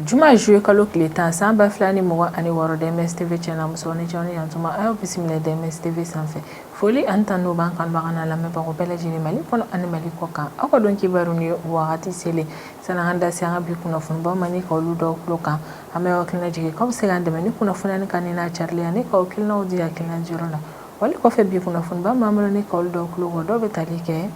Juma juillet kalo tile 10 san 2026, DMS TV cɛ n'a muso ni cɛw ni yantuma, a y'aw bisimila DMS TV sanfɛ. Foli ani tanu b'an kanubaga n'a lamɛnbagaw bɛɛ lajɛlen Mali kɔnɔ ani Mali kɔ kan. Aw ka don kibaru ni wagati selen sani an da se an ka bi kunnafonibaw ma ni ka olu dɔw tulo kan, an bɛ aw hakilina jigin k'aw bɛ se k'an dɛmɛ ni kunnafoniya ni kanu n'a carili ani k'aw hakilinaw di hakilina diyɔrɔ la. Wali kɔfɛ, bi kunnafoniba b'an bolo ni ka olu dɔw tulo kan, dɔw bɛ tali kɛ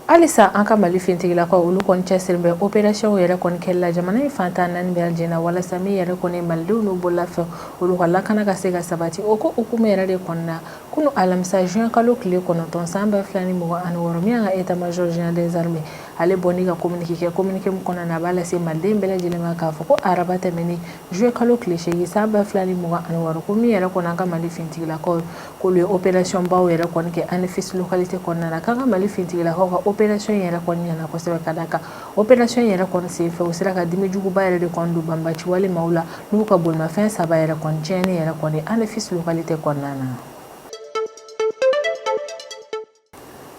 halisa an ka Mali finitigilakaw, olu kɔni cɛsiri bɛ opération yɛrɛ kɔni kɛli la jamana in fan 14 bɛɛ lajɛlen na, walasa min yɛrɛ kɔni malidenw n'u bololafɛn, olu ka lakana ka se ka sabati. O ko hukumu yɛrɛ de kɔnɔna, kunu alamisa juin kalo tile 9 san 2026, min y'an ka état major général des armées, ale bɔ ni ka communiqué kɛ. Communiqué min kɔnɔna na, a b'a lase maliden bɛɛ lajɛlen ma k'a fɔ ko araba tɛmɛnen juillet kalo tile 8 san 2026, ko min yɛrɛ kɔni an ka Mali finitigilakaw, k'olu ye opération baw yɛrɛ kɔni kɛ Anefis localité kɔnɔna na, k'an ka Mali finitigilakaw ka opération yɛrɛ kɔni ɲɛna kosɛbɛ, ka d'a kan opération yɛrɛ kɔni senfɛ, u sera ka dimi juguba yɛrɛ de kɔni don banbaci wale maaw la n'u ka bolimafɛn saba yɛrɛ kɔni tiɲɛni yɛrɛ kɔni Anefis localité kɔnɔna na.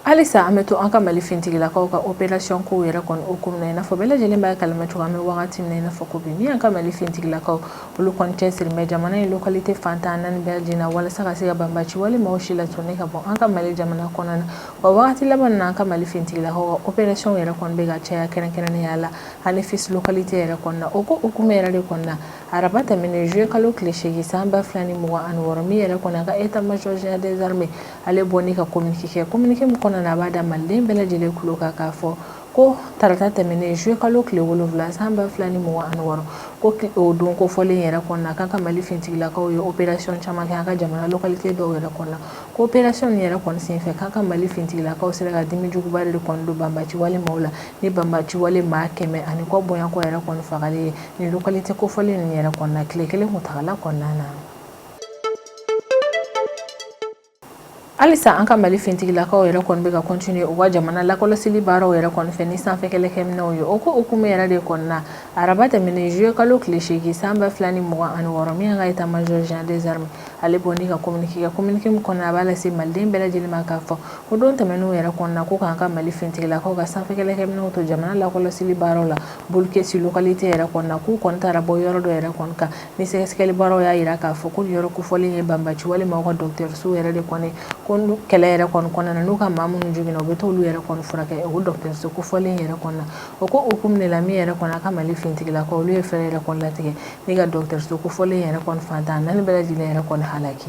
Halisa an bɛ to an ka Mali finitigilakaw ka opération kow yɛrɛ kɔni hukumu na. I n'a fɔ bɛɛ lajɛlen b'a kalama cogo, an bɛ wagati min na i n'a fɔ ko bi, min y'an ka Mali finitigilakaw, olu kɔni cɛsiri bɛ jamana in localité fan 14 bɛɛ lajɛlen na, walasa ka se ka banbaci wale maaw si latɔnni ka bɔ an ka Mali jamana kɔnɔna na. Wa wagati laban na, an ka Mali finitigilakaw ka opération yɛrɛ kɔni bɛ ka caya, kɛrɛnkɛrɛnnenya la Anefis localité yɛrɛ kɔnɔna. O ko hukumu yɛrɛ de kɔnɔna, araba tɛmɛnen juillet kalo tile 8 san 2026, min yɛrɛ kɔni an ka état major général des armées, ale bɔ ni ka communiqué kɛ. Communiqué min kɔnɔna na, a b'a da maliden bɛɛ lajɛlen tulo kan k'a fɔ ko tarata tɛmɛnen juillet kalo tile 7 san 2026, ko o don kofɔlen yɛrɛ kɔnɔna, k'an ka Mali finitigilakaw ye opération caman kɛ an ka jamana localité dɔw yɛrɛ kɔnɔna. Ko opération nin yɛrɛ kɔni senfɛ, k'an ka Mali finitigilakaw sera ka dimi juguba de kɔni don banbaci wale maaw la, ni banbaci wale maa 100 ani kɔ bɔɲɔgɔn yɛrɛ kɔni fagali ye nin localité kofɔlen nin yɛrɛ kɔnɔna tile kelen kuntagala kɔnɔna na. Halisa an ka Mali finitigilakaw yɛrɛ kɔni bɛ ka continuer u ka jamana lakɔlɔsili baaraw yɛrɛ kɔni fɛ ni sanfɛ kɛlɛkɛminɛnw ye. O ko hukumu yɛrɛ de kɔnɔna, araba tɛmɛnen juillet kalo tile 8 san 2026, min y'an ka état major général des armées, ale bɔ ni ka communiqué kɛ. Communiqué min kɔnɔna, a b'a lase maliden bɛɛ lajɛlen ma k'a fɔ ko don tɛmɛnenw yɛrɛ kɔnɔna, ko k'an ka Mali finitigilakaw ka sanfɛ kɛlɛkɛminɛnw to jamana lakɔlɔsili baaraw la Boulkessi localité yɛrɛ kɔnɔna, k'u kɔni taara bɔ yɔrɔ dɔ yɛrɛ kɔni kan ni sɛgɛsɛgɛli baaraw y'a jira k'a fɔ ko nin yɔrɔ kofɔlen ye banbaci wale maaw ka dɔgɔtɔrɔso yɛrɛ de kɔni, ko kɛlɛ yɛrɛ kɔni kɔnɔna na, n'u ka maa minnu joginna, u bɛ t'olu yɛrɛ kɔni furakɛ o dɔgɔtɔrɔso kofɔlen yɛrɛ kɔnɔna. O ko hukumu de la, min yɛrɛ kɔni a ka Mali finitigilakaw, olu ye fɛɛrɛ yɛrɛ kɔni latigɛ ni ka dɔgɔtɔrɔso kofɔlen yɛrɛ kɔni fan 14 bɛɛ lajɛlen yɛrɛ kɔni halaki.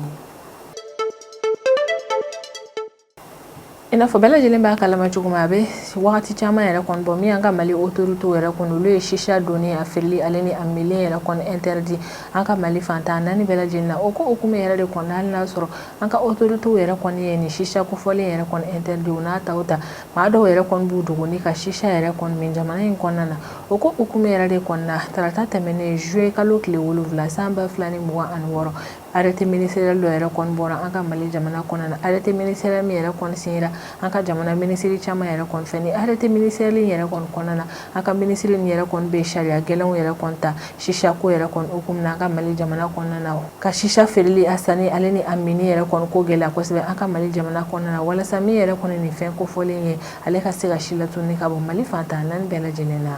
I n'a fɔ bɛɛ lajɛlen b'a kalama cogo min, a bɛ wagati caman yɛrɛ kɔni bɔ, min y'an ka Mali autorités yɛrɛ kɔni, olu ye shisha donni, a feereli ale ni a minni yɛrɛ kɔni interdit an ka Mali fan 14 bɛɛ lajɛlen na. O ko hukumu yɛrɛ de kɔnɔna, hali n'a sɔrɔ an ka autorités yɛrɛ kɔni ye nin shisha kofɔlen yɛrɛ kɔni interdit, o n'a ta o ta, maa dɔw yɛrɛ kɔni b'u dogo ni ka shisha yɛrɛ kɔni min jamana in kɔnɔna na. O ko hukumu yɛrɛ de kɔnɔna, tarata tɛmɛnen juillet kalo tile 7 san 2026, arrêté ministériel dɔ yɛrɛ kɔni bɔra an ka Mali jamana kɔnɔna na. Arrêté ministériel min yɛrɛ kɔni signera an ka jamana minisiri caman yɛrɛ kɔni fɛ. Ni arrêté ministériel in yɛrɛ kɔni kɔnɔna na, an ka minisiri nin yɛrɛ kɔni bɛ sariya gɛlɛnw yɛrɛ kɔni ta shisha ko yɛrɛ kɔni hukumu na an ka Mali jamana kɔnɔna na, ka shisha feereli, a sanni ale ni a minni yɛrɛ kɔni ko gɛlɛya kosɛbɛ an ka Mali jamana kɔnɔna na, walasa min yɛrɛ kɔni nin fɛn kofɔlen ye, ale ka se ka si latunu ka bɔ Mali fan 14 bɛɛ lajɛlen na.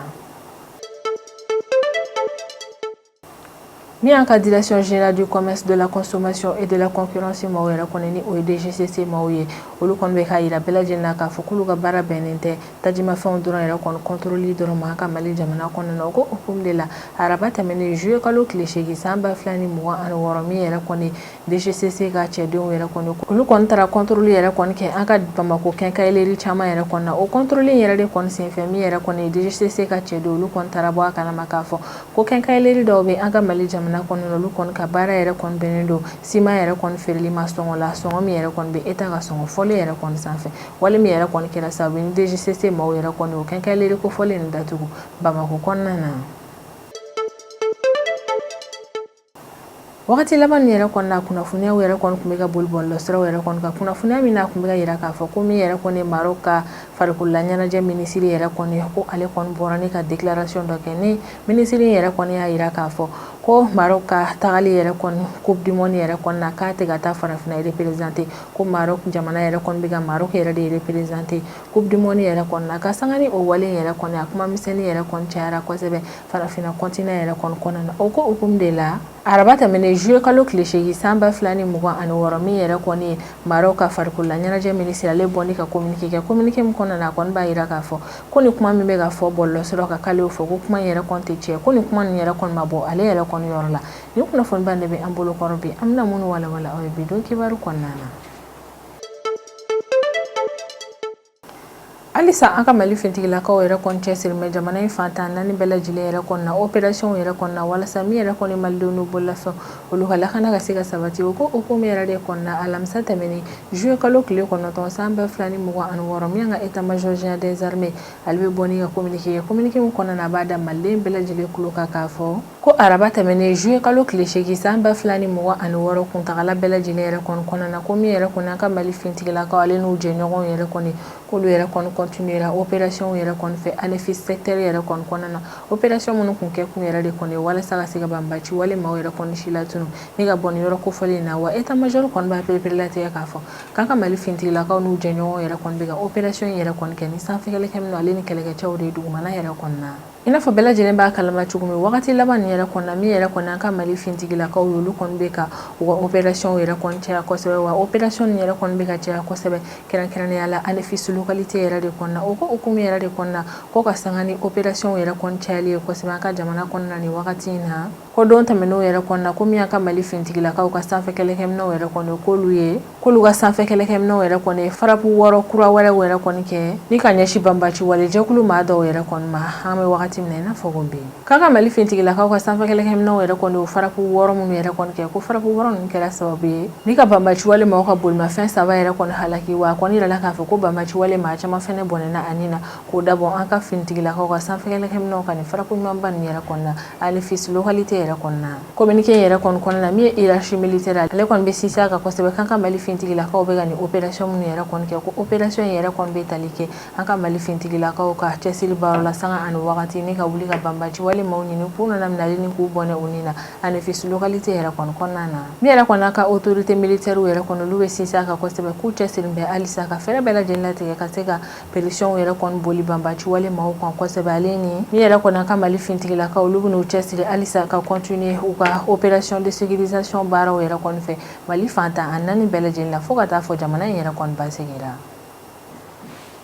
Min y'an ka Direction générale du commerce, de la consommation et de la concurrence maaw yɛrɛ kɔni, ni o ye DGCC maaw ye, olu kɔni bɛ k'a jira bɛɛ lajɛlen na k'a fɔ k'olu ka baara bɛnnen tɛ tajimafɛnw dɔrɔn yɛrɛ kɔni contrôle dɔrɔn ma an ka Mali jamana kɔnɔna na. O ko hukumu de la, araba tɛmɛnen juillet kalo tile 8 san 2026, min yɛrɛ kɔni DGCC ka cɛdenw yɛrɛ kɔni, olu kɔni taara contrôle yɛrɛ kɔni kɛ an ka Bamakɔ quincaillerie caman yɛrɛ kɔni na. O contrôle yɛrɛ de kɔni senfɛ, min yɛrɛ kɔni ye DGCC ka cɛdenw, olu kɔni taara bɔ a kalama k'a fɔ ko quincaillerie dɔw bɛ an ka Mali jamana kɔnɔna na, olu kɔni ka baara yɛrɛ kɔni bɛnnen don siman yɛrɛ kɔni feereli ma sɔngɔ la, sɔngɔ min yɛrɛ kɔni bɛ État ka sɔngɔ fɔlen yɛrɛ kɔni sanfɛ. Wale min yɛrɛ kɔni kɛra sababu ye ni DGCC maaw yɛrɛ kɔni o quincaillerie kofɔlen nin datugu Bamakɔ kɔnɔna na. Wagati laban nin yɛrɛ kɔnɔna, kunnafoniyaw yɛrɛ kɔni tun bɛ ka boli bɔlɔlɔsiraw yɛrɛ kɔni kan, kunnafoniya min n'a tun bɛ ka jira k'a fɔ ko min yɛrɛ kɔni Maroc ka farikololaɲɛnajɛ minisiri yɛrɛ kɔni, ko ale kɔni bɔra ni ka déclaration dɔ kɛ. Ni minisiri yɛrɛ kɔni y'a jira k'a fɔ ko Ko Maroc ka tagali yɛrɛ kɔni Coupe du monde yɛrɛ kɔni na, k'a tɛ ka taa farafinna représenter, ko Maroc jamana yɛrɛ kɔni bɛ ka Maroc yɛrɛ de représenter Coupe du monde yɛrɛ kɔni na. Ka sanga ni o wale yɛrɛ kɔni, a kuma misɛnnin yɛrɛ kɔni cayara kosɛbɛ farafinna continent yɛrɛ kɔni kɔnɔna na. O ko hukumu de la, araba tɛmɛnen juillet kalo tile 8 san 2026, min yɛrɛ kɔni ye Maroc ka farikolola ɲɛnajɛ minisiri, ale bɔ ni ka communiqué kɛ. Communiqué min kɔnɔna na, a kɔni b'a jira k'a fɔ ko ni kuma min bɛ ka fɔ bɔlɔlɔsiraw kan, k'ale y'o fɔ, ko kuma in yɛrɛ kɔni tɛ tiɲɛ, ko ni kuma nin yɛrɛ kɔni ma bɔ ale yɛrɛ kɔni yɔrɔ la. Nin kunnafoniba de bɛ an bolo kɔrɔ bi, an bɛna minnu walawala aw ye bi don kibaru kɔnɔna na. Halisa an ka Mali finitigilakaw yɛrɛ kɔni cɛsiri bɛ jamana in fan 14 bɛɛ lajɛlen yɛrɛ kɔnɔna opération yɛrɛ kɔnɔna, walasa min yɛrɛ kɔni malidenw n'u bololafɛnw, olu ka lakana ka se ka sabati. O ko hukumu yɛrɛ de kɔnɔna, alamisa tɛmɛnen juillet kalo tile 9 san 2026, min y'an ka état major général des armées, ale bɛ bɔ ni ka communiqué ye. Communiqué min kɔnɔna na, a b'a da maliden bɛɛ lajɛlen tulo kan k'a fɔ ko araba tɛmɛnen juillet kalo tile 8 san 2026 kuntagala bɛɛ lajɛlen yɛrɛ kɔni kɔnɔna na, ko min yɛrɛ kɔni an ka Mali finitigilakaw, ale n'u jɛɲɔgɔnw yɛrɛ kɔni, k'olu yɛrɛ kɔni continuera opération yɛrɛ kɔni fɛ Anéfis secteur yɛrɛ kɔni kɔnɔna na. Opération minnu kun kɛ kun yɛrɛ de kɔni walasa ka se ka banbaci wale maaw yɛrɛ kɔni si latunu ni ka bɔ nin yɔrɔ kofɔlen in na. Wa état major kɔni b'a pereperelatigɛ k'a fɔ k'an ka Mali finitigilakaw n'u jɛɲɔgɔnw yɛrɛ kɔni bɛ ka opération yɛrɛ kɔni kɛ ni sanfɛ kɛlɛkɛminɛnw ale ni kɛlɛkɛcɛw de ye dugumana yɛrɛ kɔni na. I n'a fɔ bɛɛ lajɛlen b'a kalama cogo min, wagati laban nin yɛrɛ kɔnɔna, min yɛrɛ kɔni an ka Mali finitigilakaw ye, olu kɔni bɛ ka u ka opération yɛrɛ kɔni caya kosɛbɛ. Wa opération nin yɛrɛ kɔni bɛ ka caya kosɛbɛ, kɛrɛnkɛrɛnnenya la Anéfis localité yɛrɛ de kɔnɔna. O ko hukumu yɛrɛ de kɔnɔna, ko ka sanga ni opération yɛrɛ kɔni cayali ye kosɛbɛ an ka jamana kɔnɔna nin wagati in na, ko don tɛmɛnenw yɛrɛ kɔnɔna, ko min y'an ka Mali finitigilakaw ka sanfɛ kɛlɛkɛminɛnw yɛrɛ kɔni, k'olu ye k'olu ka sanfɛ kɛlɛkɛminɛnw yɛrɛ kɔni frappe 6 kura wɛrɛw yɛrɛ kɔni kɛ ni ka ɲɛsin banbaci wale jɛkulu maa dɔw yɛrɛ kɔni ma. An bɛ wagati min na i n'a fɔ ko bi, k'an ka Mali finitigilakaw ka sanfɛ kɛlɛkɛminɛnw yɛrɛ kɔni o frappe 6 minnu yɛrɛ kɔni kɛ, ko frappe 6 ninnu kɛra sababu ye ni ka banbaci wale maaw ka bolimafɛn 3 yɛrɛ kɔni halaki. Wa a kɔni yirala k'a fɔ ko banbaci wale maa caman fɛnɛ bɔnɛna a ni na, k'o dabɔ an ka finitigilakaw ka sanfɛ kɛlɛkɛminɛnw ka nin frappe ɲumanba nin yɛrɛ kɔnɔna Anéfis localité yɛrɛ kɔnɔna. Communiqué yɛrɛ kɔni kɔnɔna na, min ye hiérarchie militaire, ale kɔni bɛ sinsin a kan kosɛbɛ k'an ka Mali finitigilakaw bɛ ka nin opération minnu yɛrɛ kɔni kɛ, ko opération yɛrɛ kɔni bɛ tali kɛ an ka Mali finitigilakaw ka cɛsiri baaraw la sanga ani wagati, ni ka wuli ka banbaci wale maaw ɲini k'u nana minɛ ni k'u bɔnɛ u ni na Anéfis localité yɛrɛ kɔni kɔnɔna na. Min yɛrɛ kɔni ka autorité militaire yɛrɛ kɔni, olu bɛ sinsin a kan kosɛbɛ k'u cɛsiri bɛ halisa ka fɛɛrɛ bɛɛ lajɛlen latigɛ ka se ka pression yɛrɛ kɔni boli banbaci wale maaw kan kosɛbɛ, ale ni min yɛrɛ kɔni ka Mali finitigilakaw, olu bɛn'u cɛsiri halisa ka continuer u ka opération de sécurisation baaraw yɛrɛ kɔni fɛ Mali fan 14 bɛɛ lajɛlen la, fo ka taa fɔ jamana in yɛrɛ kɔni basigira.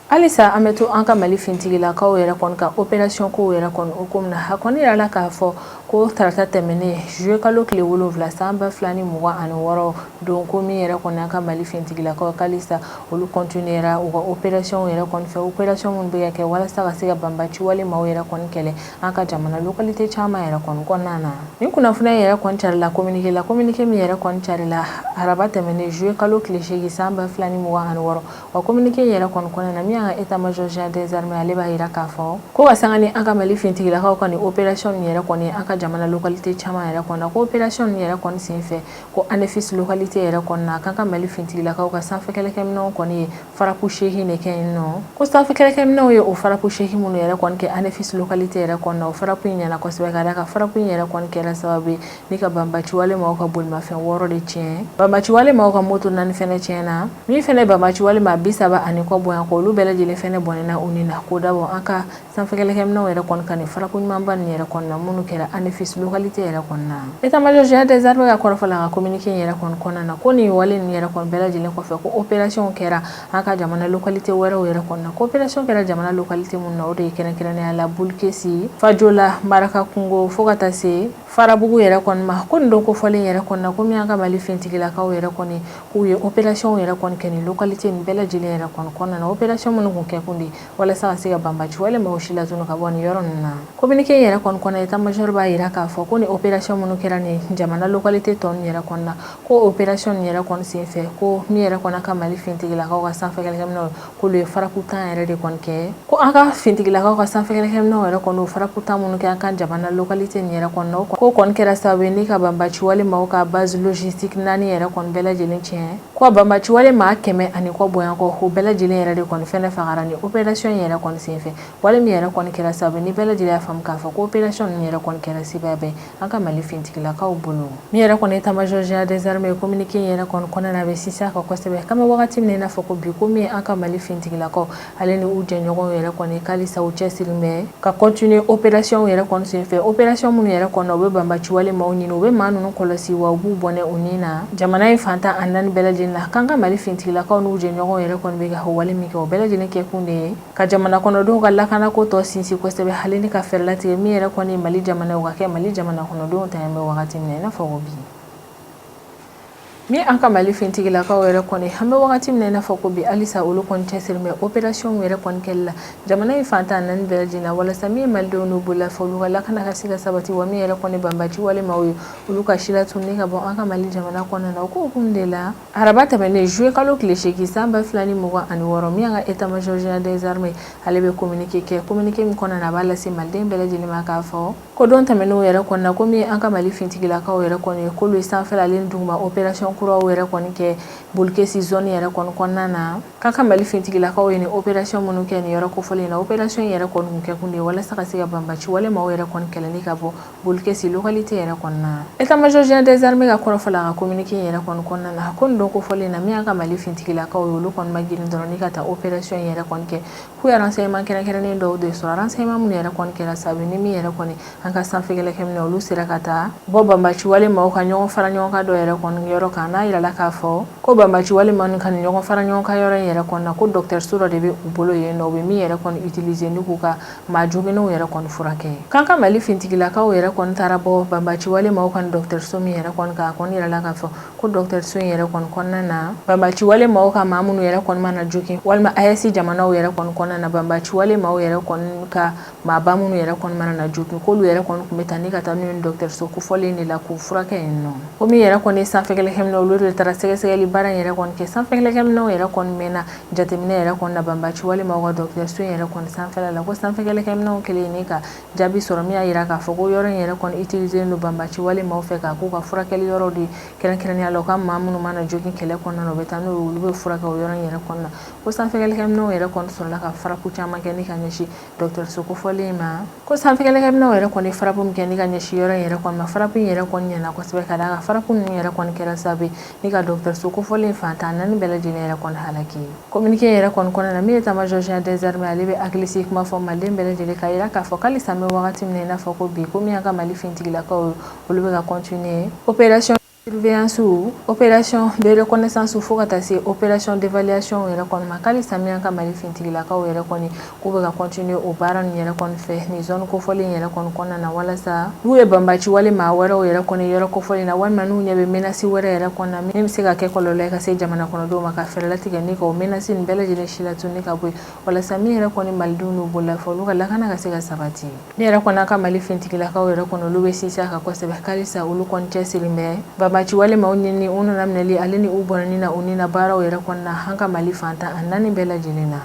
Halisa an bɛ to an ka Mali finitigilakaw yɛrɛ kɔni ka opération kow yɛrɛ kɔni hukumu na. A kɔni yirala k'a fɔ ko tarata tɛmɛnen juillet kalo tile 7 san 2026 don, ko min yɛrɛ kɔni an ka Mali finitigilakaw, k'halisa olu continuera u ka opération yɛrɛ kɔni fɛ, opération minnu bɛ ka kɛ walasa ka se ka banbaci wale maaw yɛrɛ kɔni kɛlɛ an ka jamana localité caman yɛrɛ kɔni kɔnɔna na. Nin kunnafoniya yɛrɛ kɔni carila communiqué la, communiqué min yɛrɛ kɔni carila araba tɛmɛnen juillet kalo tile 8 san 2026. Wa communiqué yɛrɛ kɔni kɔnɔna na, min y'an ka état major général des armées, ale b'a yira k'a fɔ ko ka sanga ni an ka Mali finitigilakaw ka nin opération nin yɛrɛ kɔni an ka jamana localité caman yɛrɛ kɔnɔ, ko opération nin yɛrɛ kɔni senfɛ, ko Anéfis localité yɛrɛ kɔnɔna, k'an ka Mali finitigilakaw ka sanfɛ kɛlɛkɛminɛnw kɔni ye frappe 8 de kɛ yen nɔ. Ko sanfɛ kɛlɛkɛminɛnw ye o frappe 8 minnu yɛrɛ kɔni kɛ Anéfis localité yɛrɛ kɔnɔna, o frappe in ɲɛna kosɛbɛ, ka d'a kan frappe in yɛrɛ kɔni kɛra sababu ye ni ka banbaci wale maaw ka bolimafɛn 6 de tiɲɛ, banbaci wale maaw ka moto 4 fɛnɛ tiɲɛna, min fɛnɛ banbaci wale maa 30 ani kɔ bonya, ko olu bɛɛ lajɛlen fɛnɛ bɔnɛna u ni na, k'o dabɔ an ka sanfɛ kɛlɛkɛminɛnw yɛrɛ kɔni ka nin frappe ɲumanba nin yɛrɛ kɔnɔna minnu kɛra Anéfis localité yɛrɛ kɔnɔna. État major général des armées ka kɔrɔfɔ la, ka communiqué in yɛrɛ kɔni kɔnɔna na, ko nin wale nin yɛrɛ kɔni bɛɛ lajɛlen kɔfɛ, ko opération kɛra an ka jamana localité wɛrɛw yɛrɛ kɔnɔna. Ko opération kɛra jamana localité minnu na, o de ye kɛrɛnkɛrɛnnenya la Boulkessi, Fajola, Maraka Kungo, fo ka taa se Farabugu yɛrɛ kɔni ma. Ko nin don kofɔlen yɛrɛ kɔnɔna, ko min y'an ka Mali finitigilakaw yɛrɛ kɔni, k'u ye opération yɛrɛ kɔni kɛ nin localité nin bɛɛ lajɛlen yɛrɛ kɔni kɔnɔna na, opération minnu kun kɛ kun de walasa ka se ka banbaci wale maaw si latunu ka bɔ nin yɔrɔ ninnu na. Communiqué yɛrɛ kɔni kɔnɔ, état major b'a yira k'a fɔ ko ni opération minnu kɛra nin jamana localité tɔ ninnu yɛrɛ kɔnɔna, ko opération nin yɛrɛ kɔni senfɛ, ko min yɛrɛ kɔni ka Mali finitigilakaw ka sanfɛ kɛlɛkɛminɛnw, k'olu ye frappe 10 yɛrɛ de kɔni kɛ. Ko an ka finitigilakaw ka sanfɛ kɛlɛkɛminɛnw yɛrɛ kɔni o frappe 10 minnu kɛ an ka jamana localité nin yɛrɛ kɔnɔna, ko kɔni kɛra sababu ye ni ka banbaci wale maaw ka base logistique 4 yɛrɛ kɔni bɛɛ lajɛlen tiɲɛ. Ko banbaciwale maa 100 ani kɔ bɔɲɔgɔnko o bɛɛ lajɛlen yɛrɛ de kɔni fɛnɛ fagara ni opération in yɛrɛ kɔni senfɛ. Wale min yɛrɛ kɔni kɛra sababu ni bɛɛ lajɛlen y'a faamu k'a fɔ ko opération ninnu yɛrɛ kɔni kɛra sebaaya bɛ an ka Mali finitigilakaw bolo. Min yɛrɛ kɔni état-major général des armées communiqué in yɛrɛ kɔni kɔnɔna na, a bɛ sinsin a kan kosɛbɛ k'an bɛ wagati min na i n'a fɔ ko bi, ko min an ka Mali finitigilakaw ale ni u jɛɲɔgɔnw yɛrɛ kɔni k'alisa u cɛsiri bɛ ka continuer opération yɛrɛ kɔni senfɛ, opération minnu yɛrɛ kɔnɔ u bɛ banbaciwale maaw ɲini, u bɛ maa ninnu kɔlɔsi, wa u b'u bɔnɛ u ni na jamana in fan 14 bɛɛ lajɛlen na. K'an ka Mali finitigilakaw n'u jɛɲɔgɔnw yɛrɛ kɔni bɛ ka wale min kɛ, o bɛɛ lajɛlen kɛ kun de ye ka jamana kɔnɔdenw ka lakanako tɔ sinsin kosɛbɛ, hali ni ka fɛɛrɛ latigɛ min yɛrɛ kɔni Mali jamana, o ka kɛ Mali jamana kɔnɔdenw ta bɛ wagati min na i n'a fɔ ko bi. Min an ka Mali finitigilakaw yɛrɛ kɔni, an bɛ wagati min na i n'a fɔ ko bi, halisa olu kɔni cɛsiri bɛ opération yɛrɛ kɔni kɛli la jamana in fan 14 bɛɛ lajɛlen na, walasa min ye malidenw n'u bololafɛn, olu ka lakana ka se ka sabati, wa min yɛrɛ kɔni banbaci wale maaw ye, olu ka si latununi ka bɔ an ka Mali jamana kɔnɔna na. O ko hukumu de la, araba tɛmɛnen, juillet kalo tile 8 san 2026, min y'an ka état-major général des armées, ale bɛ communiqué kɛ, communiqué min kɔnɔna na, a b'a lase maliden bɛɛ lajɛlen ma k'a fɔ ko don tɛmɛnenw yɛrɛ kɔnɔna na, ko min an ka Mali finitigilakaw yɛrɛ kɔni, k'olu ye sanfɛla ale ni duguma opération kuraw yɛrɛ kɔni kɛ Boulkessi zone yɛrɛ kɔni kɔnɔna na. K'an ka Mali finitigilakaw ye nin opération minnu kɛ nin yɔrɔ kofɔlen na, opération yɛrɛ kɔni kun kɛ kun de ye walasa ka se ka banbaci wale maaw yɛrɛ kɔni kɛlɛli ka bɔ Boulkessi localité yɛrɛ kɔnɔna. État-major général des armées ka kɔrɔfɔ la, a ka communiqué yɛrɛ kɔni kɔnɔna na, ko nin don kofɔlen na, min y'an ka Mali finitigilakaw ye, olu kɔni ma girin dɔrɔn ni ka taa opération yɛrɛ kɔni kɛ, k'u ye renseignement kɛrɛnkɛrɛnnen dɔw de sɔrɔ, renseignement minnu yɛrɛ kɔni kɛra sababu ni min yɛrɛ kɔni an ka sanfɛ kɛlɛkɛminɛ, olu sera ka taa bɔ banbaci wale maaw ka ɲɔgɔn fara ɲɔgɔn kan dɔ yɛrɛ kɔni yɔrɔ kan. N'a yirala k'a fɔ ko banbaci wale maaw ka ɲɔgɔn fara ɲɔgɔn kan yɔrɔ in yɛrɛ kɔni na, ko dɔgɔtɔrɔso dɔ de bɛ u bolo yen nɔ, u bɛ min yɛrɛ kɔni utiliser ni k'u ka maa joginnenw yɛrɛ kɔni furakɛ. K'an ka Mali finitigilakaw yɛrɛ kɔni taara bɔ banbaci wale maaw ka dɔgɔtɔrɔso min yɛrɛ kɔni kan, a kɔni yirala k'a fɔ ko dɔgɔtɔrɔso in yɛrɛ kɔni kɔnɔna na, banbaci wale maaw ka maa minnu yɛrɛ kɔni mana jogin, walima AES jamanaw yɛrɛ kɔni kɔnɔna na, banbaci wale maaw yɛrɛ kɔni ka maaba minnu yɛrɛ kɔni mana na jogin, k'olu yɛrɛ kɔni tun bɛ taa ni ka taa n'u ye dɔgɔtɔrɔso kofɔlen de la k'u furakɛ yen nɔ. Ko min yɛrɛ kɔni sanfɛ kɛlɛkɛminɛw, olu de taara sɛgɛsɛgɛli baara in yɛrɛ kɔni kɛ. Sanfɛ kɛlɛkɛminɛw yɛrɛ kɔni mɛnna jateminɛ yɛrɛ kɔni na banbaci wale maaw ka dɔgɔtɔrɔso in yɛrɛ kɔni sanfɛla la. Ko sanfɛ kɛlɛkɛminɛw kɛlen ni ka jaabi sɔrɔ min y'a jira k'a fɔ ko yɔrɔ in yɛrɛ kɔni utiliser don banbaci wale maaw fɛ k'a k'u ka furakɛli yɔrɔ de, kɛrɛnkɛrɛnnenya la u ka maa minnu mana jogin kɛlɛ kɔnɔna na, u bɛ taa n'u ye, olu bɛ furakɛ o yɔrɔ in yɛrɛ kɔnɔna na. Ko sanfɛ kɛlɛkɛminɛw yɛrɛ kɔni sɔrɔla ka frappe caman kɛ ni ka ɲɛsin dɔgɔtɔrɔso kofɔlen in ma. Ko sanfɛ kɛlɛkɛminɛw yɛrɛ kɔni frappe min kɛ ni ka ɲɛsin yɔrɔ in yɛrɛ kɔni ma, frappe in yɛrɛ kɔni ɲɛna kosɛbɛ, ka d'a kan frappe ninnu yɛrɛ kɔni kɛra sababu ye ni ka dɔgɔtɔrɔso kofɔlen fan 14 bɛɛ lajɛlen yɛrɛ kɔni halaki. Communiqué yɛrɛ kɔni kɔnɔna na, min ye état-major général des armées, ale bɛ hakilisigi kuma fɔ maliden bɛɛ lajɛlen ka jira k'a fɔ k'alisa an bɛ wagati min na i n'a fɔ ko bi, ko min y'an ka Mali finitigilakaw ye, olu bɛ ka continuer opération surveillance, opération de reconnaissance, fo ka taa se opération d'évaluation yɛrɛ kɔni ma. K'alisa min y'an ka Mali finitigilakaw yɛrɛ kɔni, k'u bɛ ka continuer o baara ninnu yɛrɛ kɔni fɛ nin zone kofɔlen yɛrɛ kɔni kɔnɔna na, walasa n'u ye banbaci wale maa wɛrɛw yɛrɛ kɔni yɔrɔ kofɔlen na, walima n'u ɲɛ bɛ menace wɛrɛ yɛrɛ kɔni na min bɛ se ka kɛ kɔlɔlɔ ye ka se jamana kɔnɔdenw ma, ka fɛɛrɛ latigɛ ni ka o menace nin bɛɛ lajɛlen si latunu ka bɔ yen, walasa min yɛrɛ kɔni malidenw n'u bololafɛn, olu ka lakana ka se ka sabati. Ne yɛrɛ kɔni, ka Mali finitigilakaw yɛrɛ kɔni, olu bɛ sinsin a kan kosɛbɛ k'alisa olu kɔni cɛsiri bɛ banbaci wale maaw ɲini, u nana minɛli ale ni u bɔnɛni na u ni na baaraw yɛrɛ kɔni na an ka Mali fan 14 bɛɛ lajɛlen na.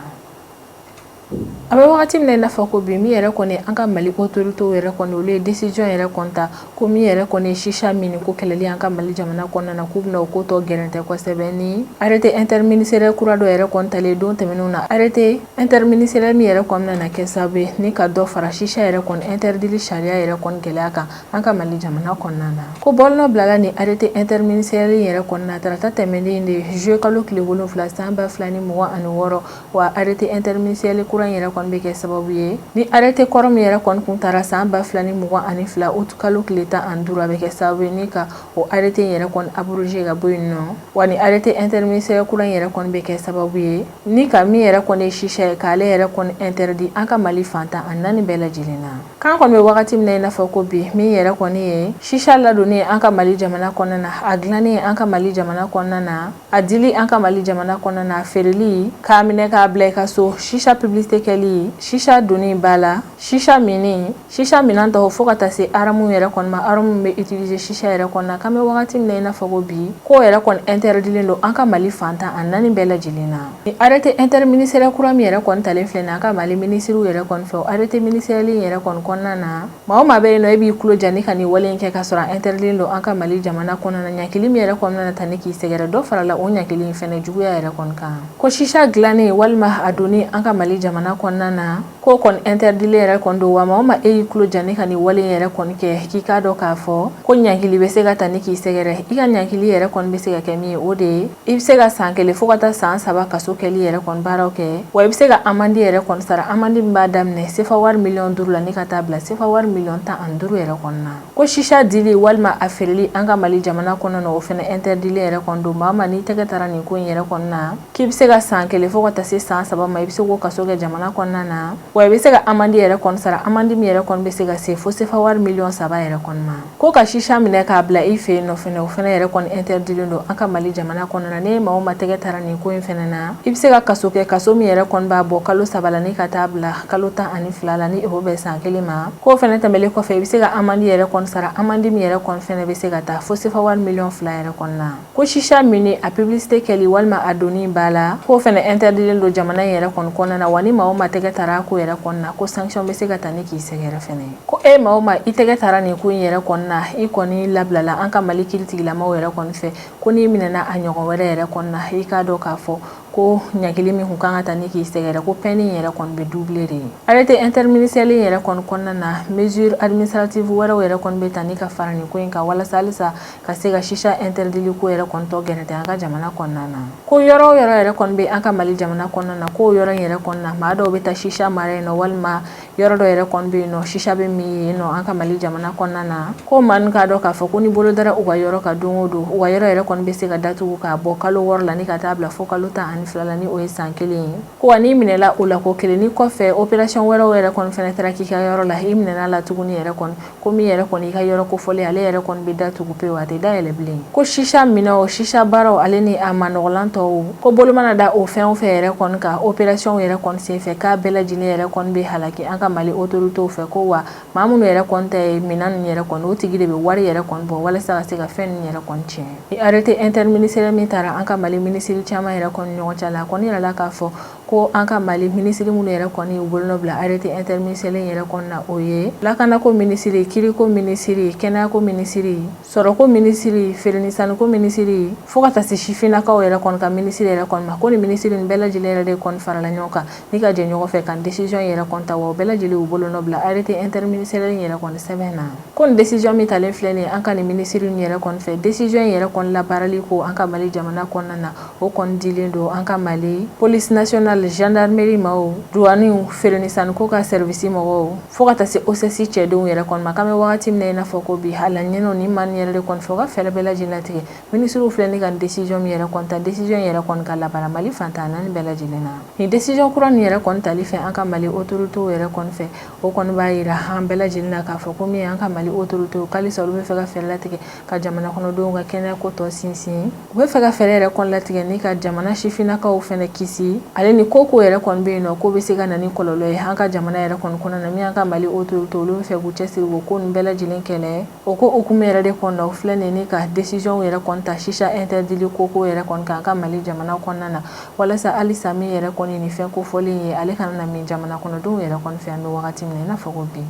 An bɛ wagati min na i n'a fɔ ko bi, min yɛrɛ kɔni an ka Mali autorités yɛrɛ kɔni, olu ye décision yɛrɛ kɔni ta ko min yɛrɛ kɔni ye chicha min ko kɛlɛli an ka Mali jamana kɔnɔna na, k'u bɛna o ko tɔ gɛrɛntɛ kosɛbɛ ni arrêté interministériel kura dɔ yɛrɛ kɔni talen don tɛmɛnenw na. Arrêté interministériel min yɛrɛ kɔni bɛna kɛ sababu ye ni ka dɔ fara chicha yɛrɛ kɔni interdit sariya yɛrɛ kɔni gɛlɛya kan an ka Mali jamana kɔnɔna na. Ko bɔlɔlɔ bilala ni arrêté interministériel yɛrɛ kɔnɔna na tarata tɛmɛnen de, juillet kalo tile 7 san 2026. Wa arrêté interministériel kura in yɛrɛ kɔni bɛ kɛ sababu ye ni arrêté kɔrɔ min yɛrɛ kɔni kun taara san 2022 août kalo tile 15, a bɛ kɛ sababu ye ni ka o arrêté in yɛrɛ kɔni abrogé ka bɔ yen nɔ. Wa ni arrêté interministériel kura in yɛrɛ kɔni bɛ kɛ sababu ye ni ka min yɛrɛ kɔni ye chicha ye, k'ale yɛrɛ kɔni interdit an ka Mali fan 14 bɛɛ lajɛlen na. K'an kɔni bɛ wagati min na i n'a fɔ ko bi, min yɛrɛ kɔni ye chicha ladonni an ka Mali jamana kɔnɔna na, a dilanni an ka Mali jamana kɔnɔna na, a dili an ka Mali jamana kɔnɔna na, a feereli, k'a minɛ k'a bila i ka so, chicha publicité kɛli. marali, shisha donni ba la, shisha minni, shisha minɛn tɔw, fo ka taa se armes yɛrɛ kɔni ma, armes min bɛ utiliser shisha yɛrɛ kɔni na. K'an bɛ wagati min na i n'a fɔ ko bi, k'o yɛrɛ kɔni interdilen don an ka Mali fan 14 bɛɛ lajɛlen na. Ni arrêté interministériel kura min yɛrɛ kɔni talen filɛ nin ye an ka Mali minisiriw yɛrɛ kɔni fɛ, o arrêté ministériel in yɛrɛ kɔni kɔnɔna na, maa o maa bɛ yen nɔ, e b'i tulo ja ni ka nin wale in kɛ ka sɔrɔ a interdilen don an ka Mali jamana kɔnɔna na, ɲankili min yɛrɛ kɔnɔna na ta ni k'i sɛgɛrɛ, dɔ farala o ɲankili in fɛnɛ juguya yɛrɛ kɔni kan. Ko shisha dilannen walima a donni an ka Mali jamana kɔnɔna na, k'o kɔni interdilen yɛrɛ kɔni don. Wa maa o maa e y'i tulo ja ni ka nin wale in yɛrɛ kɔni kɛ, k'i k'a dɔn k'a fɔ ko ɲankili bɛ se ka ta ni k'i sɛgɛrɛ. I ka ɲankili yɛrɛ kɔni bɛ se ka kɛ min ye, o de ye i bɛ se ka san 1 fo ka taa san 3 kaso kɛli yɛrɛ kɔni baaraw kɛ, wa i bɛ se ka amende yɛrɛ kɔni sara, amende min b'a daminɛ sefa wari miliyɔn 5 la ni ka taa bila sefa wari miliyɔn 15 yɛrɛ kɔni na. Ko shisha dili walima a feereli an ka Mali jamana kɔnɔ na, o fɛnɛ interdilen yɛrɛ kɔni don. Maa o maa n'i tɛgɛ taara nin ko in yɛrɛ kɔni na, k'i bɛ se ka san 1 fo ka taa se san 3 ma, i bɛ se k'o kaso kɛ jamana kɔnɔna na, wa i bɛ se ka amende yɛrɛ kɔni sara, amende min yɛrɛ kɔni bɛ se ka se fo sefa wari miliyɔn 3 yɛrɛ kɔni ma. Ko ka shisha minɛ k'a bila i fɛ yen nɔ fɛnɛ, o fɛnɛ yɛrɛ kɔni interdilen don an ka Mali jamana kɔnɔna na. Ni maa o maa tɛgɛ taara nin ko in fɛnɛ na, i bɛ se ka kaso kɛ, kaso min yɛrɛ kɔni b'a bɔ kalo 3 la ni ka taa bila kalo 12 la, ni o bɛ san 1 ma. K'o fɛnɛ tɛmɛlen kɔfɛ, i bɛ se ka amende yɛrɛ kɔni sara, amende min yɛrɛ kɔni fɛnɛ bɛ se ka taa fo sefa wari miliyɔn 2 yɛrɛ kɔni na. Ko shisha minni, a publicité kɛli walima a donni ba la, k'o fɛnɛ interdilen don jamana in yɛrɛ kɔni kɔnɔna na. Wa ni maa o maa tɛgɛ taara a ko yɛrɛ kɔni na, ko sanction bɛ se ka ta ni k'i sɛgɛrɛ fɛnɛ. Ko e maa o maa i tɛgɛ taara nin ko in yɛrɛ kɔni na, i kɔni labilala an ka Mali kiiritigilamaw yɛrɛ kɔni fɛ, ko n'i minɛna a ɲɔgɔn wɛrɛ yɛrɛ kɔni na, i k'a dɔn k'a fɔ ko ɲangili min kun kan ka ta ni k'i sɛgɛrɛ, ko peine in yɛrɛ kɔni bɛ doubler de ye. Arrêté interministériel in yɛrɛ kɔni kɔnɔna na, mesure administrative wɛrɛw yɛrɛ kɔni bɛ ta ni ka fara nin ko in kan, walasa halisa ka se ka shisha interdili ko yɛrɛ kɔni tɔ gɛrɛntɛ an ka jamana kɔnɔna na. Ko yɔrɔ o yɔrɔ yɛrɛ kɔni bɛ an ka Mali jamana kɔnɔna na, k'o yɔrɔ in yɛrɛ kɔni na, maa dɔw bɛ taa shisha mara yen nɔ, walima yɔrɔ dɔ yɛrɛ kɔni bɛ yen nɔ, shisha bɛ min yen nɔ an ka Mali jamana kɔnɔna na, ko maa ninnu k'a dɔn k'a fɔ ko ni bolo dara u ka yɔrɔ kan don o don, u ka yɔrɔ yɛrɛ kɔni bɛ se ka datugu k'a bɔ kalo 6 la ni ka taa bila fo kalo 12 la, ni o ye san 1 ye. Ko wa n'i minɛla o la ko kelen, ni kɔfɛ opération wɛrɛw yɛrɛ kɔni fɛnɛ taara k'i ka yɔrɔ la, i minɛna la tuguni yɛrɛ kɔni, ko min yɛrɛ kɔni i ka yɔrɔ kofɔlen, ale yɛrɛ kɔni bɛ datugu pewu, a tɛ dayɛlɛ bilen. Ko shisha minɛw, shisha baaraw, ale ni a manɔgɔlan tɔw, ko bolo mana da o fɛn o fɛn yɛrɛ kɔni kan opération yɛrɛ kɔni senfɛ, k'a bɛɛ lajɛlen yɛrɛ kɔni bɛ halaki an ka Mali autorités fɛ. Ko wa maa minnu yɛrɛ kɔni ta ye minɛn ninnu yɛrɛ kɔni, o tigi de bɛ wari yɛrɛ kɔni bɔ walasa ka se ka fɛn ninnu yɛrɛ kɔni tiɲɛ. Ni arrêté interministériel min taara an ka Mali minisiri caman yɛrɛ kɔni ɲɔgɔn cɛ la, a kɔni yɛrɛ la k'a fɔ ko an ka Mali minisiri minnu yɛrɛ kɔni y'u bolonɔ bila arrêté interministériel in yɛrɛ kɔni na, o ye lakanako minisiri, kiriko minisiri, kɛnɛyako minisiri, sɔrɔko minisiri, feere ni sanniko minisiri, fo ka taa se sifinnakaw yɛrɛ kɔni ka minisiri yɛrɛ kɔni ma. Ko ni minisiri nin bɛɛ lajɛlen yɛrɛ de kɔni farala ɲɔgɔn kan ni ka jɛ ɲɔgɔn fɛ ka décision yɛrɛ kɔni ta, wa o bɛɛ lajɛlen y'u bolonɔ bila arrêté interministériel in yɛrɛ kɔni sɛbɛn na. Ko nin décision min talen filɛ nin ye an ka nin minisiri nin yɛrɛ kɔni fɛ, décision in yɛrɛ kɔni labaarali ko an ka Mali jamana kɔnɔna na, o kɔni dilen don an ka Mali police nationale, gendarmerie maaw, douane, feere ni sanniko ka service mɔgɔw, fo ka taa se OCS cɛdenw yɛrɛ kɔni ma. K'an bɛ wagati min na i n'a fɔ ko bi, a laɲiniw ni maa nin yɛrɛ de kɔni fɛ, u ka fɛɛrɛ bɛɛ lajɛlen latigɛ. Minisiriw filɛ ni ka nin décision min yɛrɛ kɔni ta, décision yɛrɛ kɔni ka labaara Mali fan 14 bɛɛ lajɛlen na. Nin décision kura nin yɛrɛ kɔni tali fɛ an ka Mali autorités yɛrɛ kɔni fɛ, o kɔni b'a yira an bɛɛ lajɛlen na k'a fɔ ko min ye an ka Mali autorités, k'alisa olu bɛ fɛ ka fɛɛrɛ latigɛ ka jamana kɔnɔdenw ka kɛnɛya ko tɔ sinsin. U bɛ fɛ ka fɛɛrɛ yɛrɛ kɔni latigɛ ni ka jamana sifinnakaw fɛnɛ kisi, ale ni ko ko yɛrɛ kɔni bɛ yen nɔ, ko bɛ se ka na ni kɔlɔlɔ ye an ka jamana yɛrɛ kɔni kɔnɔna na. Min y'an ka Mali autorités, olu bɛ fɛ k'u cɛsiri k'o ko ninnu bɛɛ lajɛlen kɛlɛ. O ko hukumu yɛrɛ de kɔnɔna, o filɛ nin ye ni ka décision yɛrɛ kɔni ta shisha interdili ko ko yɛrɛ kɔni kan an ka Mali jamana kɔnɔna na, walasa halisa min yɛrɛ kɔni nin fɛn kofɔlen ye, ale kana na min jamana kɔnɔdenw yɛrɛ kɔni fɛ an bɛ wagati min na i n'a fɔ ko bi.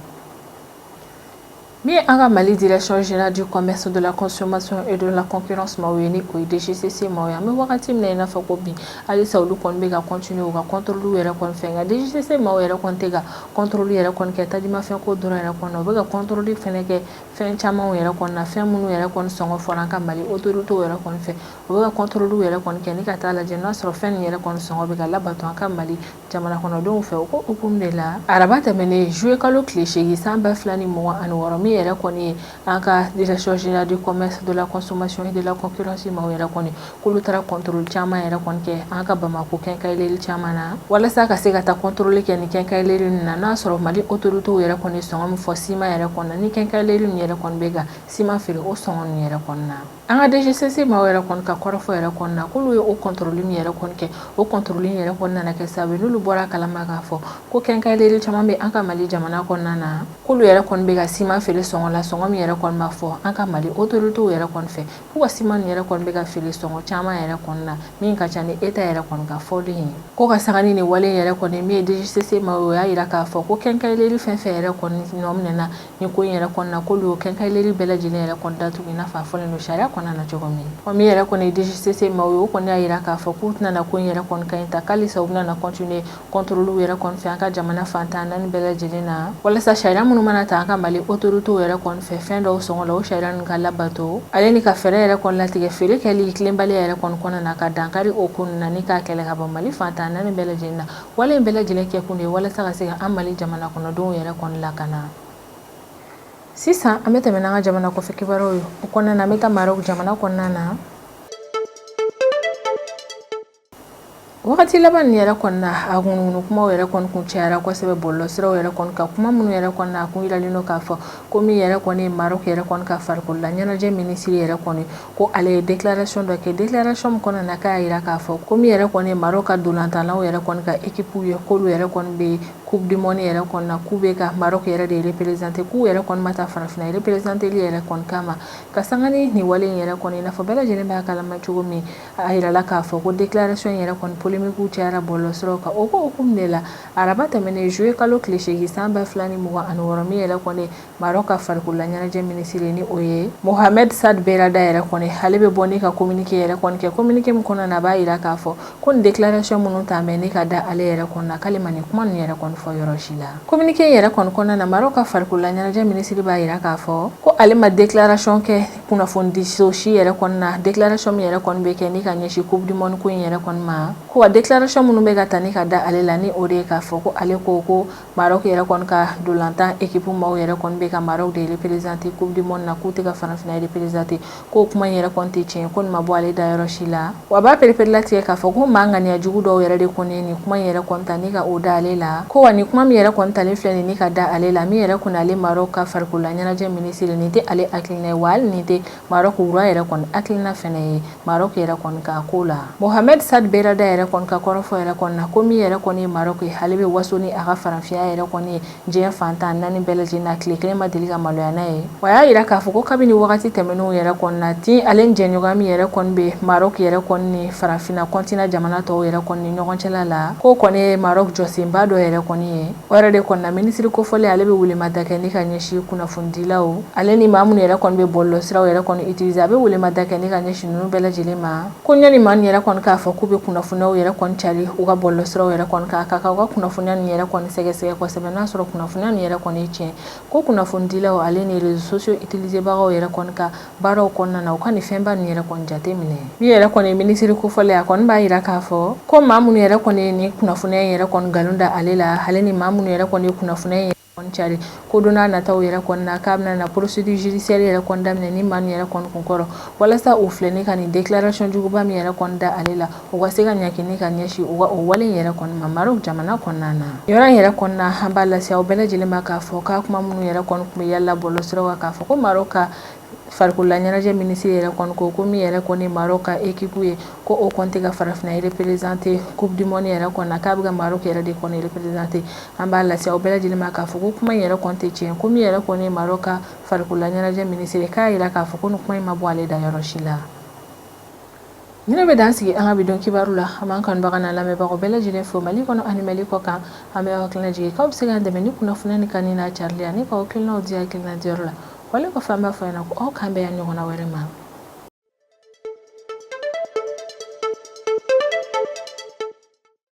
Min ye an ka Mali direction générale du commerce, de la consommation et de la concurrence maaw ye, ni o ye DGCC maaw ye, an bɛ wagati min na i n'a fɔ ko bi, halisa olu kɔni bɛ ka continuer u ka contrôle yɛrɛ kɔni fɛ. Nka DGCC maaw yɛrɛ kɔni tɛ ka contrôle yɛrɛ kɔni kɛ tajimafɛn ko dɔrɔn yɛrɛ kɔnɔ, u bɛ ka contrôle fɛnɛ kɛ fɛn camanw yɛrɛ kɔni na, fɛn minnu yɛrɛ kɔni sɔngɔ fɔra an ka Mali autorités yɛrɛ kɔni fɛ. U bɛ ka contrôle yɛrɛ kɔni kɛ ni ka taa lajɛ n'a sɔrɔ fɛn nin yɛrɛ kɔni sɔngɔ bɛ ka labato an ka Mali jamana kɔnɔdenw fɛ. O ko hukumu de la, araba tɛmɛnen, juillet kalo tile 8 san 2026, min yɛrɛ kɔni ye an ka direction générale du commerce, de la consommation et de la concurrence maaw yɛrɛ kɔni, k'olu taara contrôle caman yɛrɛ kɔni kɛ an ka Bamako quincaillerie caman na, walasa ka se ka taa contrôle kɛ ni quincaillerie ninnu na, n'a sɔrɔ Mali autorités yɛrɛ kɔni sɔngɔ min fɔ siman yɛrɛ kɔni na, ni quincaillerie ninnu yɛrɛ kɔni bɛ ka siman feere o sɔngɔ ninnu yɛrɛ kɔni na. An ka DGCC maaw yɛrɛ kɔni ka kɔrɔfɔ yɛrɛ kɔni na, k'olu ye o contrôle min yɛrɛ kɔni kɛ, o contrôle in yɛrɛ kɔni nana kɛ sababu ye n'olu bɔra a kalama k'a fɔ ko quincaillerie caman bɛ an ka Mali jamana kɔnɔna na, k'olu yɛrɛ kɔni bɛ ka siman feere sɔngɔ la, sɔngɔ min yɛrɛ kɔni ma fɔ an ka Mali autorités yɛrɛ kɔni fɛ, k'u ka siman nin yɛrɛ kɔni bɛ ka feere sɔngɔ caman yɛrɛ kɔni na min ka ca ni État yɛrɛ kɔni ka fɔlen ye. Ko ka sanga ni nin wale in yɛrɛ kɔni min ye DGCC maaw ye, o y'a jira k'a fɔ ko quincaillerie fɛn fɛn yɛrɛ kɔni nɔ minɛna ni ko in yɛrɛ kɔni na, k'olu y'o quincaillerie bɛɛ lajɛlen yɛrɛ kɔni datugu i n'a fɔ a fɔlen don sariya kɔnɔna na cogo min. Wa min yɛrɛ kɔni ye DGCC maaw ye, o kɔni y'a jira k'a fɔ k'u tɛna na ko in yɛrɛ kɔni kan ta, k'alisa u bɛna na continuer contrôle yɛrɛ kɔni fɛ an ka jamana fan 14 bɛɛ lajɛlen na, walasa sariya minnu mana ta an ka Mali autorités yɛrɛ kɔni fɛ fɛn dɔw sɔngɔ la, o sariya ninnu ka labato, ale ni ka fɛɛrɛ yɛrɛ kɔni latigɛ feere kɛli tilenbaliya yɛrɛ kɔni kɔnɔna na, ka dankari o ko ninnu na ni k'a kɛlɛ ka bɔ Mali fan 14 bɛɛ lajɛlen na. Wale in bɛɛ lajɛlen kɛ kun de ye walasa ka se ka an Mali jamana kɔnɔdenw yɛrɛ kɔni lakana. Sisan an bɛ tɛmɛ n'an ka jamana kɔfɛ kibaruyaw ye. O kɔnɔna na, an bɛ taa Maroc jamana kɔnɔna na. Wagati laban nin yɛrɛ kɔni na, a ŋunuŋunu kumaw yɛrɛ kɔni kun cayara kosɛbɛ bɔlɔlɔsiraw yɛrɛ kɔni kan, kuma minnu yɛrɛ kɔni na, a kun yiralen don k'a fɔ ko min yɛrɛ kɔni ye Maroc yɛrɛ kɔni ka farikolola ɲɛnajɛ minisiri yɛrɛ kɔni, ko ale ye déclaration dɔ kɛ, déclaration min kɔnɔna na k'a y'a jira k'a fɔ ko min yɛrɛ kɔni ye Maroc ka dolantanlaw yɛrɛ kɔni ka équipe ye, k'olu yɛrɛ kɔni bɛ Coupe du monde yɛrɛ kɔni na, k'u bɛ ka Maroc yɛrɛ de représenter, k'u yɛrɛ kɔni ma taa farafinna représenter yɛrɛ kɔni kama. Ka sanga ni nin wale in yɛrɛ kɔni, i n'a fɔ bɛɛ lajɛlen b'a kalama cogo min, a yirala k'a fɔ ko déclaration yɛrɛ kɔni polémique cayara bɔlɔlɔsiraw kan. O ko hukumu de la, araba tɛmɛnen juillet kalo tile 8 san 2026, min yɛrɛ kɔni Maroc ka farikolola ɲɛnajɛ minisiri, ni o ye Mohamed Saad Berrada yɛrɛ kɔni, ale bɛ bɔ ni ka communiqué yɛrɛ kɔni kɛ, communiqué min kɔnɔna na, a b'a yira k'a fɔ ko nin déclaration minnu ta mɛ ni ka da ale yɛrɛ kɔni na, k'ale ma nin kuma ninnu yɛrɛ kɔni fɔ yɔrɔ si la. Communiqué yɛrɛ kɔni kɔnɔna na, Maroc ka farikolola ɲɛnajɛ minisiri b'a yira k'a fɔ ko ale ma déclaration kɛ kunnafonidiso si yɛrɛ kɔni na, déclaration min yɛrɛ kɔni bɛ kɛ ni ka ɲɛsin Coupe du monde ko in yɛrɛ kɔni ma, ko wa déclaration minnu bɛ ka ta ni ka da ale la, ni o de ye k'a fɔ ko ale ko ko Maroc yɛrɛ kɔni ka dolantan équipe maaw yɛrɛ kɔni bɛ ka Maroc de représenter Coupe du monde na, k'u tɛ ka farafinna représenter, k'o kuma in yɛrɛ kɔni tɛ tiɲɛ, ko nin ma bɔ ale da yɔrɔ si la. Wa a b'a pereperelatigɛ k'a fɔ ko maa ŋaniya jugu dɔw yɛrɛ de kɔni ye nin kuma in yɛrɛ kɔni ta ni ka o da ale la, ko wa nin kuma min yɛrɛ kɔni talen filɛ nin ni ka da ale la, min yɛrɛ kɔni ale Maroc ka farikolola ɲɛnajɛ minisiri, nin tɛ ale hakilina ye, wa hali nin tɛ Maroc roi yɛrɛ kɔni hakilina fɛnɛ ye Maroc yɛrɛ kɔni ka ko la. Mohamed Saad Berrada yɛrɛ kɔni ka kɔrɔfɔ yɛrɛ kɔni na, ko min yɛrɛ kɔni ye Maroc ye, ale bɛ waso ni a ka farafinya yɛrɛ kɔni ye diɲɛ fan 14 bɛɛ lajɛlen na, tile kelen ma deli ka maloya n'a ye. Wa a y'a yira k'a fɔ ko kabini wagati tɛmɛnenw yɛrɛ kɔni na tin, ale ni jɛɲɔgɔnya min yɛrɛ kɔni bɛ Maroc yɛrɛ kɔni ni farafinna continent jamana tɔw yɛrɛ kɔni ni ɲɔgɔn cɛla la, k'o kɔni ye Maroc jɔsenba dɔ yɛrɛ kɔni ye. O yɛrɛ de kɔni na, minisiri kofɔlen ale bɛ welemada kɛ ni ka ɲɛsin kunnafonidilaw ale ni maa minnu yɛrɛ kɔni bɛ bɔlɔlɔsiraw yɛrɛ kɔni utiliser, a bɛ welemada kɛ ni ka ɲɛsin ninnu bɛɛ lajɛlen ma, ko ɲani maa ninnu yɛrɛ kɔni k'a fɔ k'u bɛ kunnafoniyaw yɛrɛ kɔni cari u ka bɔlɔlɔsiraw yɛrɛ kɔni kan, ka u ka kunnafoniya ninnu yɛrɛ kɔni sɛgɛsɛgɛ kosɛbɛ n'a sɔrɔ kunnafoniya ninnu yɛrɛ kɔni ye tiɲɛ. Ko kunnafonidilaw ale ni réseaux sociaux utiliserbagaw yɛrɛ kɔni ka baaraw kɔnɔna na, u ka nin fɛnba ninnu yɛrɛ kɔni jate minɛ. Min yɛrɛ kɔni ye minisiri kofɔlen, a kɔni b'a yira k'a fɔ ko maa minnu yɛrɛ kɔni ye nin kunnafoniya in yɛrɛ kɔni nkalon da ale la, ale ni maa minnu yɛrɛ kɔni ye kunnafoniya in kɔni cari, ko don n'a nataw yɛrɛ kɔni na, k'a bɛna na procédure judiciaire yɛrɛ kɔni daminɛ ni maa ninnu yɛrɛ kɔni kun kɔrɔ, walasa u filɛ ni ka nin déclaration juguba min yɛrɛ kɔni da ale la, u ka se ka ɲangi ni ka ɲɛsin u ka o wale in yɛrɛ kɔni ma Maroc jamana kɔnɔna na. Yɔrɔ in yɛrɛ kɔni na, an b'a lase aw bɛɛ lajɛlen ma k'a fɔ k'a kuma minnu yɛrɛ kɔni tun bɛ yala bɔlɔlɔsiraw kan k'a fɔ ko Maroc ka farikolola ɲɛnajɛ minisiri yɛrɛ kɔni ko ko min yɛrɛ kɔni Maroc ka équipe ye, ko o kɔni tɛ ka farafinna représenter Coupe du monde yɛrɛ kɔni na, k'a bɛ ka Maroc yɛrɛ de kɔni représenter, an b'a lase aw bɛɛ lajɛlen ma k'a fɔ ko kuma in yɛrɛ kɔni tɛ tiɲɛ, ko min yɛrɛ kɔni ye Maroc ka farikolola ɲɛnajɛ minisiri, k'a yira k'a fɔ ko nin kuma in ma bɔ ale da yɔrɔ si la. Nin bɛ dan sigi an ka bi don kibaru la. An b'an kanubaga n'a lamɛnbagaw bɛɛ lajɛlen fo Mali kɔnɔ ani Mali kɔ kan. An bɛ aw hakilina jigin k'aw bɛ se k'an dɛmɛ ni kunnafoniya ni kanu n'a carili ani k'aw hakilinaw di hakilina diyɔrɔ la. Wale kɔfɛ, an b'a fɔ ɲɛna ko aw k'an bɛn ɲɔgɔnna wɛrɛ ma.